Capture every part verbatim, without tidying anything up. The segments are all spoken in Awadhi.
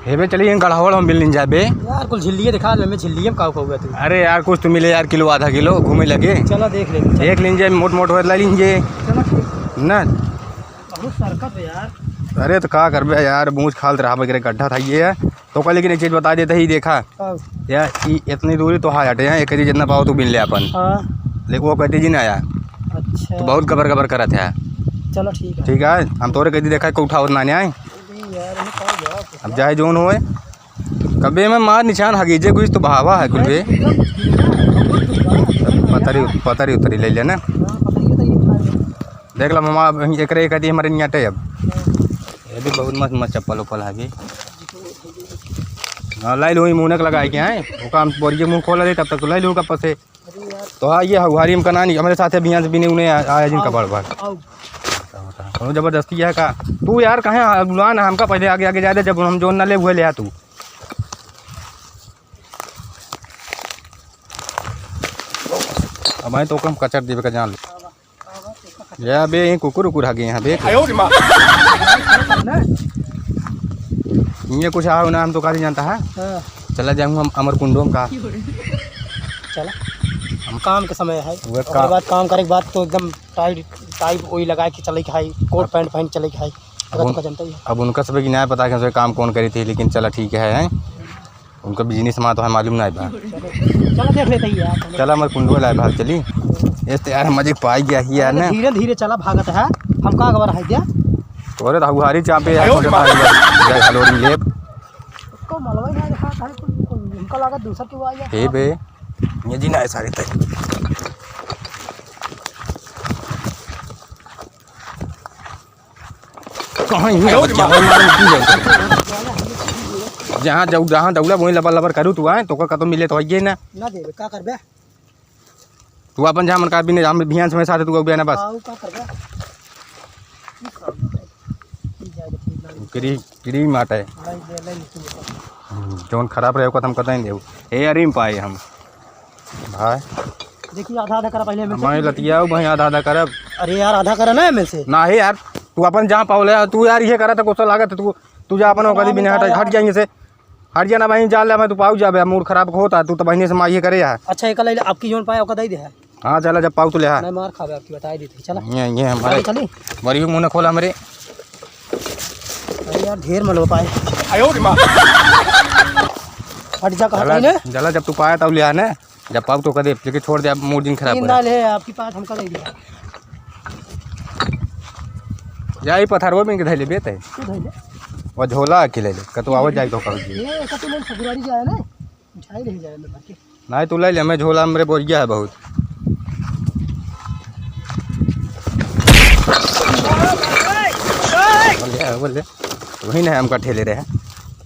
हे बे, चलिए इन गढ़ावड़ में मिल लीन जाए बे। यार, कुल झिल्लिए दिखा दे, मैं झिल्लिए में का कहूँगा तू? अरे यार, कुछ तो मिले यार, किलो आधा किलो घूमे लगे। चलो देख ले, चलो। देख लीन जाए, मोट मोट हो ला लीन जाए। चलो ठीक। ना। बहुत सरकत है यार। अरे तो का करबे यार, बूझ खालत रहा बगैरह गड्ढा था ये। तो का लेकिन एक चीज बता देते ही देखा। का? यार, ई इतनी दूरी तो है हटे, यहाँ एक करी जितना पाओ तू बिन ले अपन। हाँ। लेकिन वो कटी जी ना आया। अच्छा। तो बहुत गबर गबर करत है। चलो ठीक है। ठीक है, हम तोरे कटी देखा को उठावत ना आए। अरे यार, हमें का जवाब है? अब चाहे जोन होए, कबे में मार निशान हगी जे कुछ तो बहावा है कुल बे। एकदम कुछ भी ना, बहुत कुछ बड़ा है। पतरी, पतरी उतरी ले लेना। हाँ, पतरी उतरी उठा ले। देख ला मामा, अब एकरे कटी हमारे नियाटे अब। हाँ। ये भी बहुत मस्त मस्त चप्पल उप्पल है भी। हाँ, लाई लो, मुँह नक लगाए के आए। ओका हम बोरिए मुँह खोल ले, तब तक तो लाई लो कब से। अरे यार। तो हाँ, ये हगुहारी हमका ना नहीं, हमरे साथे बिहान से बिने उन्हें आ-, आया जिनका आओ, बार बार। आओ। बताओ, बताओ, कौनो जबरदस्ती है का? तू यार कहे बुला ना, हमका पहले आगे आगे जाए दे, जब हम जोन ना ले हुए ले आ तू। अब आए तो ओका हम कचर देवे का जान ले। या बे, ये कुकुर उकुर आ गए यहाँ बे। ये कुछ आओ ना, हम तो काली जानता है। हाँ। चला जाऊँ हम अमर कुंडोम का। चला, हम काम के समय है। वह ओकर का- बाद काम करे के बाद तो एकदम टाइट, टाइट वही लगा के चले के है, कोट पैंट पहन के चले के है। अगर अब उन-, तो का जानता ही है। अब उनका सब की न्याय पता है कि उनसे काम कौन करी थी, लेकिन चला ठीक है, हैं? उनका बिजनेस मा तो है मालूम ना बा। चलो, चलो देख लेते ही यार। चला, हमारे कुंडुआ लाए भाग चली। ये तो यार, हम मजे पाई गया ही यार अरे ना। धीरे धीरे चला, भागत है। हम का खबर है क्या? तोरे तो हगुहारी चापे यार, आयो रे माँ। जाए हलोरी लेब। उसको मलवा ही ना दिखा, कहीं कुछ, कुछ उनका लागत दूसर के वो आ गया। हे बे, ये जी ना है सारे तय। कहाँ ही है? आयो रे माँ। जहाँ जाऊ, जहाँ दौड़ा वहीं लबर लबर करू तू आए, तो का कतो मिले तो आइए ना। ना देवे, का करबे? तू अपन जहाँ मन का भी नहीं, हम बिहान समय साथ तू अउबे ना बस। आऊ का करबे? की करबे? की जाए के ठीक ना। क्री-, क्रीम आटा है। लाई दे, लाई तू। हम्म, जौन खराब रहे ओका तो हम कतई नहीं देऊ। हे अरे में पाए हम। भाई। देखिए, आधा आधा करा पहले में से। हमारे लतियाऊ भाई, आधा आधा करब। अरे यार, आधा करा ना में से। ना हे यार, तू अपन जहाँ पावले, तू यार ये करा था, गुस्सा लागत है, तू, तू जा अपन ओका दी बिना हट, हट जाएंगे से। हट जाना भाई, जान ले, मैं तू पाऊ जाबे, मूड खराब होता, तू तो बहिने से माइये करे है। अच्छा, एक ले ले, आपकी जौन पाए, ओका दे दे है। हाँ, चला, जब पाऊ तो ले आ। नहीं, मार खाबे आपकी, बताई दी थी, चला। ये, ये हमारे चली, चली। बड़ी भी मुंह न खोला हमरे। अरे यार, ढेर मलो पाए। आयो रे माँ। हट जा, कहा चला, कहीं ने? चला, जब तू पाया तब ले आ ने, जब पाऊ तो कदे, लेकिन छोड़ दे, अब मूड दिन खराब तीन करे। दाल है आपकी पास, हमका दे दिया। या ई पथरवा में के धइले बे तै। तू धइले। वो झोला के ले ले, कतौ आवे जाए तो कर दिए। ये कतौ लोग ससुरारी जाए ना, उठाई रही जाए ना बाकी। नहीं, तू ले ले, मैं झोला, मेरे बोरिया है बहुत। बोल ले, बोल ले। वही नहीं हमका ठेले रहे,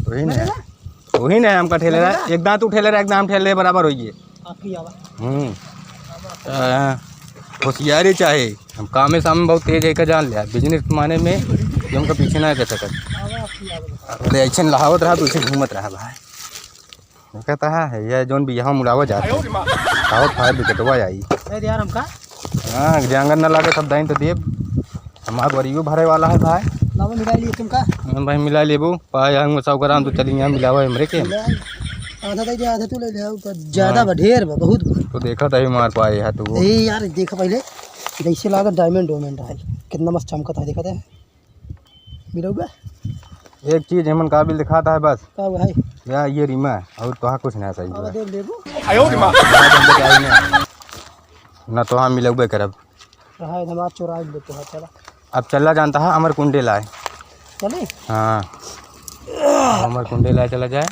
वही नहीं। वही नहीं हमका ठेले रहे, एक दांत उठेले रहे, एक दांत ठेले बराबर होइए। आपकी आवाज़। हम्म। आ, होशियारी चाहे, हम कामे सामे बहुत तेज है, का जान लिया, बिजनेस माने में ये हमका पीछे ना कर सकत। आवाज़ आपकी आवाज़। अरे ऐसे लहावत रहा, पीछे घूमत रहा भाई। कहता है, ये जौन बियाह में उड़ावा जात है। आयो रे माँ। खावत खाए बिकटवा आई। दे दे यार हमका। हाँ, जांगर ना लागे, सब दाइन तो देब। हमार बरियो भरे वाला है भाई। लावा मिला लिए तुमका। हाँ भाई, मिला लेबू। पाए आऊँगा सौ ग्राम तो चली यहाँ मिलावा हमरे के। मिला। आधा दे दे, आधा तू ले ले, आऊ का ज्यादा हाँ। बा, ढेर बा, बहुत बा। तो देखा था ही मार पाए है तू। ए यार, देखा पहले, जैसे लागत डायमंड वायमंड है, कितना मस्त चमकत है, देखा था? मिलौबे? एक चीज हमन काबिल दिखाता है बस। का भाई? या ये रिमा, और तोहा कुछ ना चाहिए। अब दे लेबू? आयो रे माँ। ना तोहा मिलौबे करब। रहा है, हमार चोराई ले तोहा, चला। अब चला जानता है अमर कुंडे लाए। चली? हाँ। अमर कुंडे लाए चला जाए।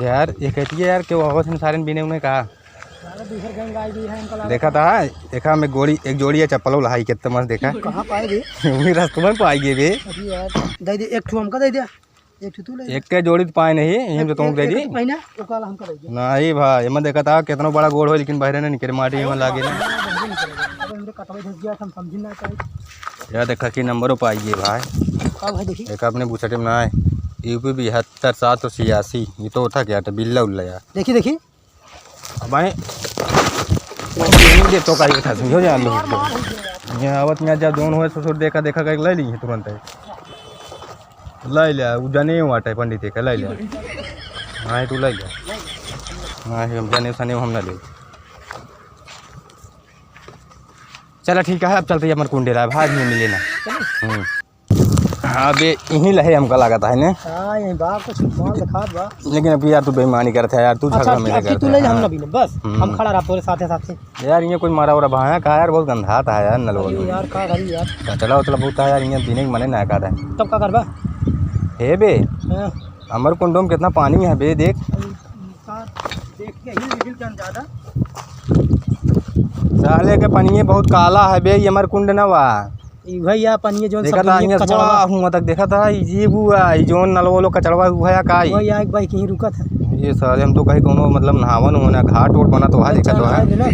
यार, ये कहती है यार कि वो आवत है सारे बिने उन्हें कहा। साला दूसर गैंग आई गई है, इनका लागत देखा था, देखा में गोड़ी, एक जोड़ी है चप्पलो लहाई, कितना मस्त देखा। कहाँ पाए बे? वही रास्ते में पाई गए बे। अरे यार, दे दे, एक ठो हमका दे दे, एक ठो तू ले ले। एक के जोड़ी तो पाए नहीं, यही एक, तो तुमको एक, दे एक दी। तो पहना, ओका ला हमका दे दे। नहीं भाई, मैं देखा था कितना बड़ा गोड़ हो, लेकिन बहरे नहीं निकले, माटी में लागे ना। अरे हमरे कटवा धस गया, हम समझी ना पाए। यार देखा कि नंबरों पाई गए भाई। का भाई देखी? एक अपने बुसटे में ना आए, यूपी बहत्तर सात सौ छियासी, ये तो होता क्या था, बिल्ला उल्ला यार। देखी, देखी। अब आए, ये तो का ये था, समझो जान लो। ये आवत में जब दोनों है, ससुर देखा, देखा करके ले ली तुरंत है। लै ले, उ जनेऊ बाटे पंडित के, लै ले। हाँ, तू लै ले। हाँ, हम जनेऊ सनेऊ हम ना ले। चला ठीक है, अब चलते हैं, हमर कुंडे रहा, भाई नहीं मिले ना। हम्म। हाँ बे, यहीं लहे हमका लागत है ने। हाँ, यहीं बा, कुछ माल दिखात बा। लेकिन अब यार तू बेईमानी करत है यार, तू अच्छा, झगड़ा मेरे अब करत तू है, ले जा, हम हाँ। ना बीने, बस, हम्म। हम खड़ा रहा तोरे साथे साथे। यार, ये कोई मरा उरा भाया का यार, बहुत गंधात है यार, नलवा अरे में। यार, का करी यार? कचड़ा उचड़ा बहुत है यार, ये बीने के मने ना का है। तब का करबा? हे बे, हाँ। हमर कुंडो में कितना पानी है बे, देख। अरे, का देख के हिल, हिल जान ज्यादा। साले के पनिये बहुत काला है बे, ये हमर कुंड ना बा। ई भैया पनिये जोन देखा सब था, दुनिया ये कचड़वा। थोड़ा हुआ तक देखा था, ये हुआ, ये जोन नलवा लो कचड़वा हुआ या का ई? वही आग भाई कहीं रुकत है। ये साले हम तो कहीं कोनो मतलब नहावन होना घाट ओट बना तो वहाँ देखा तो अच्छा, है। ना।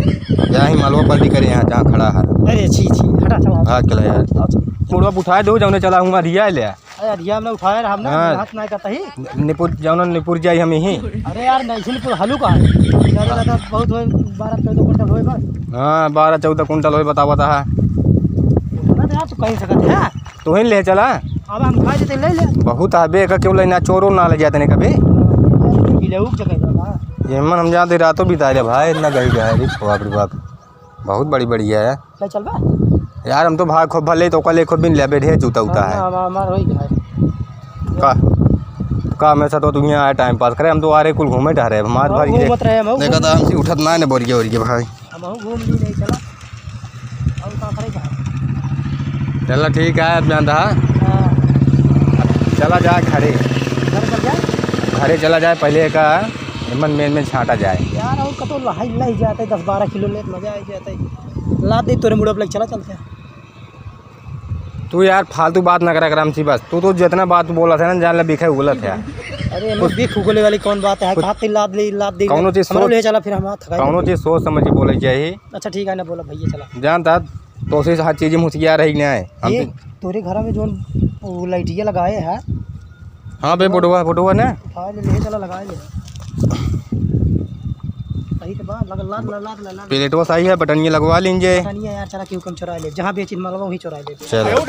या ही मलवा पलटी करे यहाँ जहाँ खड़ा है। अरे छी, छी, हटा, चला। भाग चला यार। अच्छा। मुड़वा उठाए दो, जौने चला हुआ रिया ले। अरे, अधिया में उठाए रहा हमने, हाँ। हाथ ना करता ही। निपुर, जौन निपुर जाई हम ही। अरे यार, नहीं, निपुर हलू का है। ज्यादा लगा, बहुत होए, बारह चौदह कुंटल होए बस। हाँ, बारह चौदह कुंटल होए, बतावा ता है। ना तो यार, तू कहीं सकत है। तू ही ले चला। अब हम खा जेते, ले ले। बहुत आबे, का क्यों लेना, चोरो ना ले जाते ने कभी। मिले उग जगह बा। ये मन हम जाते रातों बिता ले भाई, इतना गई गया है, बाप रे बाप। बहुत बड़ी बढ़िया है। ले चलबा? यार, हम तो भाग खूब भले तो कल खूब बिन लेबे, ढेर जूता उता हाँ, है। हाँ, हमार होई गया है। का? का हमेशा तो दुनिया आए टाइम पास करे, हम तो आ रहे कुल घूमे टहरे, हम आज हाँ, भर के घूमत रहे, हम देखा था, हमसे उठत ना ने बोरिया ओरिया भाई। हम घूम ली नहीं चला। और का करे का? चला ठीक है, अब जानता है। हाँ। चला जाए घरे। घर चल जाए? घरे चला जाए, पहले का एमन मेन में छांटा जाए। यार, और कतो लहाई लही जाते, दस बारह किलो लेत मजा आ जाते। लाद दे तोरे मुड़प लग, चला चलते हैं। तू यार फालतू बात ना करा कर हमसे बस। तू तो जितना बात बोला था ना, जान ले बिखे उगलत है। अरे, एमे बिख उगले वाली कौन बात है? कुछ कहा थे लाद ले, लाद दे। कौनो चीज हमरो सोच, ले चला, फिर हम थकाई कौनो लगे। चीज सोच समझ के बोले चाहिए। अच्छा, ठीक है ना, बोला भैया, चला। जानता, तो से हर चीज में होशियार रही ना है। हम ये तो तोरे घर में जोन वो लाइटिया लगाए है, हाँ बे, बोडवा, बोडवा ना। उठा ले, ले चला, लगा ले। सही तो बा, लग, लाद, लाद, लाद, लाद। प्लेटवा सही है, बटनिया लगवा लीजिए। बटनिया यार, चला, क्यों कम चुरा ले, जहाँ बेचित मलवा वहीं चुरा ले। चलो।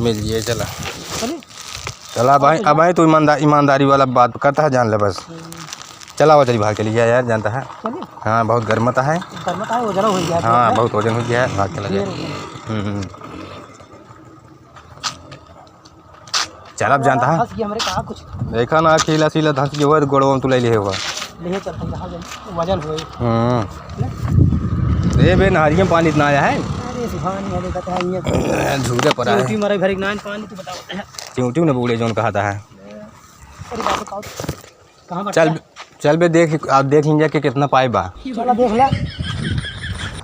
मिल जाए, चला। चलिए। चला भाई, अब भाई तू ईमानदार, ईमानदारी वाला बात करता है, जान ले बस। हम्म। चला, वो चली भाग चली जाए यार, जानता है। चलिए। हाँ, बहुत गर्मता है। गर्मता है, वजन हो गया है, हाँ, बहुत वजन हो गया है, भाग चला जाए। ढेर हो गया। हम्म, हम्म। चल, अब जानता है। फंस गया हमरे कहा कुछ। देखा ना, खीला सीला धंस गया हुआ, गोड़वा में तू ले लिए हुआ। ले चल, हम कहाँ जाए? वजन होए। हम्म। ले। ए बे, नहरिया में पानी इतना आया है। अरे, सुहानी है, देखा था, ये झूठे पड़ा है। चिंटी मरे भरे ना पानी, तू बताओ। चिंटी ने बूढ़े जोन कहा था है। अरे, बाप रे, कहाँ बा? चल, चल बे, देख, आप देख लीजिए कि कितना पाइप बा। चला देख ले।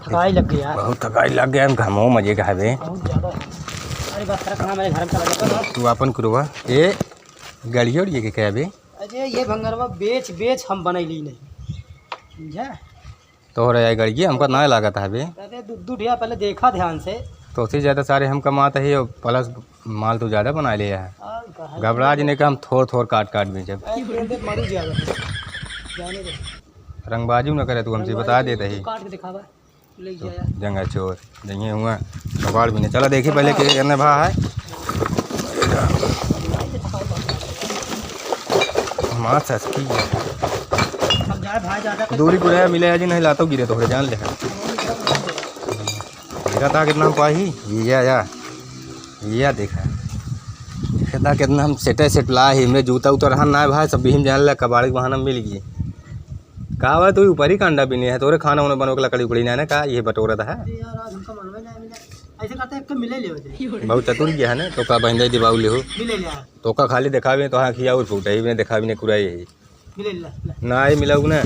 थकाई लग गई यार। बहुत थकाई लग गया, हम घमो मजे का है बे। बहुत ज्यादा है। अरे बस, तेरा काम है, घर में चला जाता है। तू अपन कुरवा, ये गाड़ियों ये के क्या बे? अरे ये भंगरवा बेच, बेच हम बनैली नहीं। समझा? तोहरे आई गड़िए, हमका ना लागत है बे। अरे दू, दू ढिया पहले देखा ध्यान से। तो उससे ज्यादा सारे हम कमात है, और प्लस माल तो ज्यादा बना लिया है। और का है? घबरा जी नहीं कि हम थोड़ थोड़ काट काट बेचब। अरे दे, दे, मरू ज्यादा। जाने दे। रंगबाजी न करे तू हमसे, रंगबाजी बता देते ही। काट के दिखावा। ले जाया। जंगा चोर, जंगे हुआ, कबाड़ भी नहीं। चला देखी पहले के एने भा है। हमार सस्ती है। हम जाए भाई ज्यादा कर दूरी को रहे मिले है जी, नहीं लातो गिरे तोहरे जान ले। देखा था कितना हम पाही? या, या, या देखा। देखा था कितना हम सेटे सेट ला ही, हमरे जूता उता रहन ना है भाई, सब भी हम जान ले, कबाड़ी के बहाना मिल गई। का बा, तू ऊपर ही कांडा भी नहीं है, तोरे खाना उना बनवे के लकड़ी उकड़ी नहीं है ना, का ये बटोरत है? अरे यार, आज हमका मनवे नहीं मिला। ऐसे करते एक तो मिले ले होते। बहुत चतुर गया है ना, तो का बहिंदा दिवाऊ ले हो? मिले ले यार। तो का खाली दिखावे, तो हाँ खिया और फूटे, ही दिखावे ने कुराई है। मिले ले, ले। ना ही मिला ना।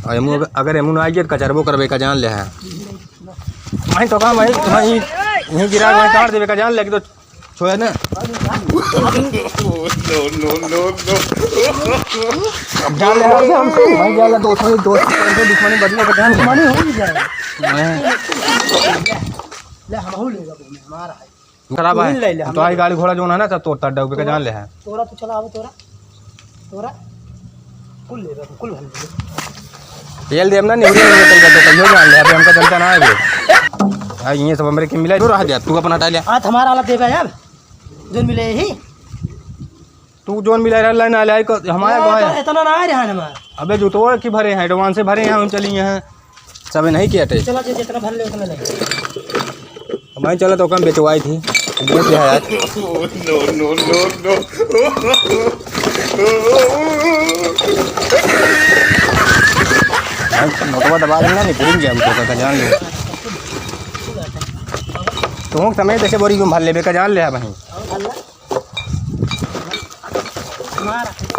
और एमू अगर, अगर एमू ना आई तो कचरबो करबे का जान ले है। मिले ले। वहीं तो काम है, वहीं, वहीं गिरा, वहीं काट देवे का जान ले, कि तो छोया ना। No, no, no, no। अब जान ले, हमसे, हमसे। भाई, जान ले, दोस्त, दोस्त, दोस्त, दुश्मनी बदले, तो जान ले। दुश्मनी हो ही जाए। मैं ले, हम हो लेगा, हमारा है। खराब तू ही है। ले ले, तो आई गाड़ी घोड़ा जो ना, सब तोड़ ताड़ डाल के जान ले है। तोरा तो चला, अब तोरा। तोरा कुल ले रहा, कुल भर ले। तेल देब ना, निहुरे निहुरे तेल का तो कहियो जान ले, अबे हमका जनता ना है बे। आ, ये सब हमरे के मिला, जो रह जा, तू अपन हटा ले। हाथ हमारा वाला देबे यार। जोन मिले ही। तू जोन मिला रहला ना ले आई को, हमारे ए, गाँव तो है। इतना ना आए रहन हमार। अबे, जूतवा की भरे हैं, advance से भरे हैं, हम चली हैं। सब नहीं किया टे। चला, जे जितना भर ले, उतना ले। मैं चला तो कम बेचवाई थी। बेच है यार। No, no, no, no। नोटवा दबा देना, निकल गया हमको, का जान ले। तू समय जैसे बोरी क्यों भर लेबे, का जान ले भाई।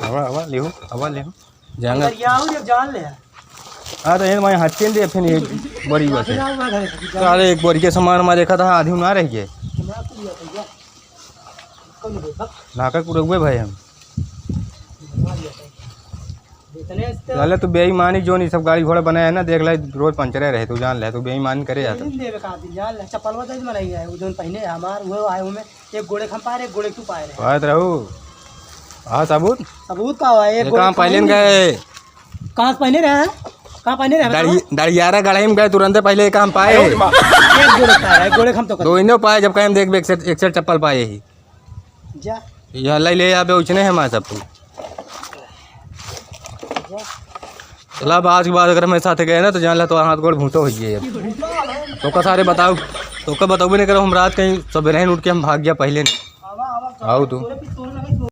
हवा, हवा, लिहो, हवा लिहो। जाएंगे। अरे यार, ये जान ले। हाँ, तो ये मैं हाथ चेन दे, फिर ये बड़ी बात है। अरे, एक बोरी के सामान में देखा था, आधी ना रह गए। नाका पूरे हुए भाई हम। लाले, तू बेईमानी, जोन ई सब गाड़ी घोड़ा बनाया है ना, देख ले, रोज पंचरे रहे, तू जान ले, तू बेईमानी करे जाता। देवे का दिन, जान ले, चप्पलवा दे बनाई है, वो जोन पहने है हमार, वो आए, वो में एक गोड़े हम पाए रहे, एक गोड़े तू पाए रहे। बात रहू। हाँ, सबूत? सबूत का हुआ? एक ये गोड़े काम पहले न गए। कहाँ से पहने रहे हैं? कहाँ पहने रहे, बताओ? दड़ियारा गढ़ई में गए, तुरंते पहले ये काम पाए। एक गोड़े पाए रहे, एक गोड़े हम तो कर दो इन्हों पाए, जब कहे हम देख, एक सेट, एक सेट चप्पल पाए ही। जा। यह ले, ले आबे, उछने है हमारे सब तू। चला, अब आज के बाद अगर हमारे साथ गए ना, तो जान ला, तो हाथ गोड़ भूतो हो गए। तो का सारे बताओ, तो का बताओ भी नहीं करो, हम रात कहीं सबेरे ही उठ के हम भाग गया पहले। आओ तू।